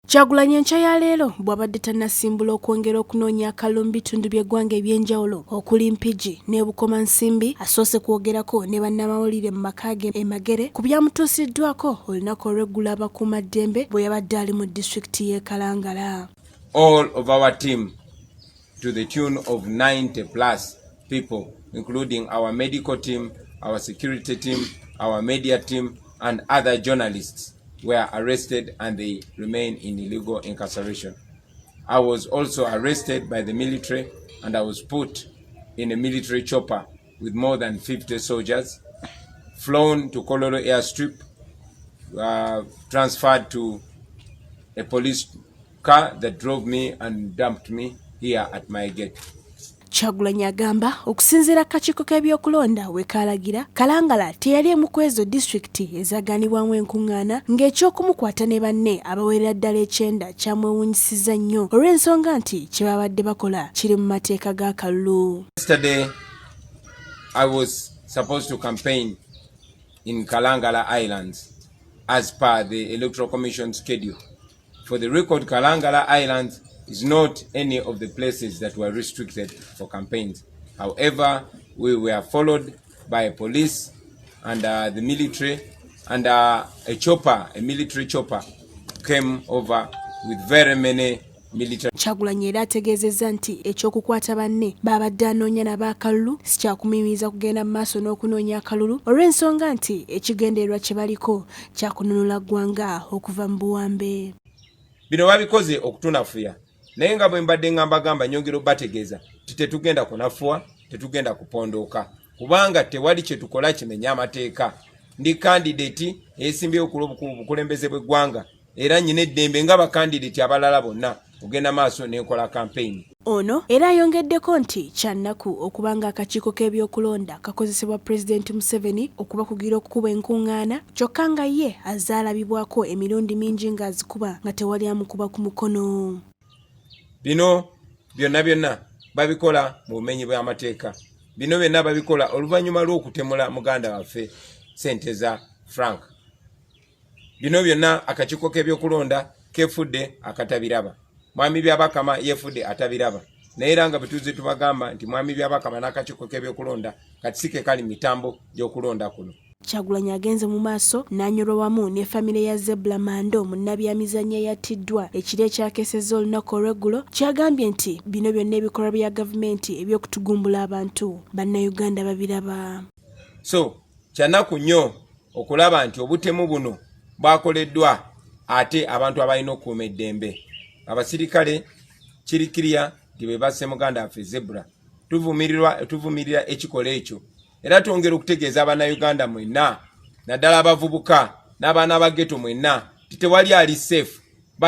Kyagulanyi enkya ya leero bw'abadde tannasimbula okwongera okunoonya akalulu mu bitundu by'eggwanga eby'enjawulo okuli Mpigi ne Bukomansimbi, asoose kwogerako ne bannamawulire mu maka ge e Magere ku byamutuusiddwako olunaku olw'eggulo abakuumaddembe bwe yabadde ali mu disitulikiti y'e Kalangala. All of our team, to the tune of 90 plus people, including our medical team, our security team, our media team, and other journalists, were arrested and they remain in illegal incarceration. I was also arrested by the military and I was put in a military chopper with more than 50 soldiers, flown to Kololo Airstrip, transferred to a police car that drove me and dumped me here at my gate. Kyagulanyi agamba okusinziira ku kakiiko k'ebyokulonda we kaalagira, Kalangala teyali emu ku ezo disitulikiti ezagaanibwamu enkuŋŋaana, ng'ekyokumukwata ne banne abawerera ddala 90 kyamwewuunyisizza nnyo olw'ensonga nti kye babadde bakola kiri mu mateeka g'akalulu. Yesterday, I was supposed to campaign in Kalangala Islands as per the Electoral Commission schedule. For the record, Kalangala Islands is not any of the places that were restricted for campaigns. However, we were followed by police and the military, and a chopper, a military chopper, came over with very many military. Kyagulanyi era ategeezezza nti ekyokukwata banne baabadde anoonya nabo akalulu si kyakumuyimiriza kugenda mu maaso n'okunoonya akalulu olw'ensonga nti ekigendererwa kye baliko kyakununula ggwanga okuva mu buwambe. Bino babikoze okutunafuya, naye nga bwe mbadde ngambagamba, nyongera obategeeza nti tetugenda kunafuwa, tetugenda kupondooka, kubanga tewali kye tukola kimenya amateeka. Ndi candidate eyesimbyewo ku bukulembeze bw'eggwanga, era nyina eddembe nga bakandidate abalala bonna kugenda maaso n'enkola campaign. Ono era ayongeddeko nti kyannaku okuba nga akakiiko k'ebyokulonda kakozesebwa Pulezidenti Museveni okubakugira okukuba enkuŋŋaana, kyokka nga ye azze alabibwako emirundi mingi ng'azikuba nga tewali amukuba ku mukono. Bino byonna byonna babikola mu bumenyi bw'amateeka. Bino byonna babikola oluvannyuma lw'okutemula muganda waffe Senteza Frank. Bino byonna akakiiko k'ebyokulonda kefudde akatabiraba, Mwami Byabakama yefudde atabiraba, naye era nga bwe tuzze tubagamba nti Mwami Byabakama n'akakiiko k'ebyokulonda kati si ke kali mitambo gy'okulonda kuno. Kyagulanyi agenze mu maaso n'anyolwa wamu ne famire ya Zebra Mando, munnabyamizannyo eyattiddwa ekiro ekyakeesezza olunaku olw'eggulo, kyagambye nti bino byonna ebikolwa bya gavumenti eby'okutugumbula abantu, Bannayuganda babiraba. So kyanaku nnyo okulaba nti obutemu buno bwakoleddwa ate abantu abalina okukuuma eddembe, abasirikale, kirikirya nti be basse muganda waffe Zebra. Tuvumirira ekikola ekyo, era twongera okutegeeza Abannayuganda mwenna, naddala abavubuka n'abaana ba ghetto mwenna, nti tewali ali safe.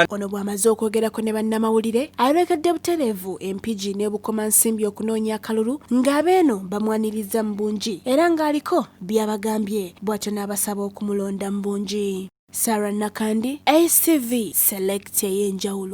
Ono bw'amaze okwogerako ne bannamawulire, ayolekedde butereevu Empigi ne Bukomansimbi okunoonya akalulu, ng'abeeno bamwaniriza mu bungi era ng'aliko by'abagambye, bw'atyo n'abasaba okumulonda mu bungi. Sarah Nakandi, ACV Select ey'enjawulo.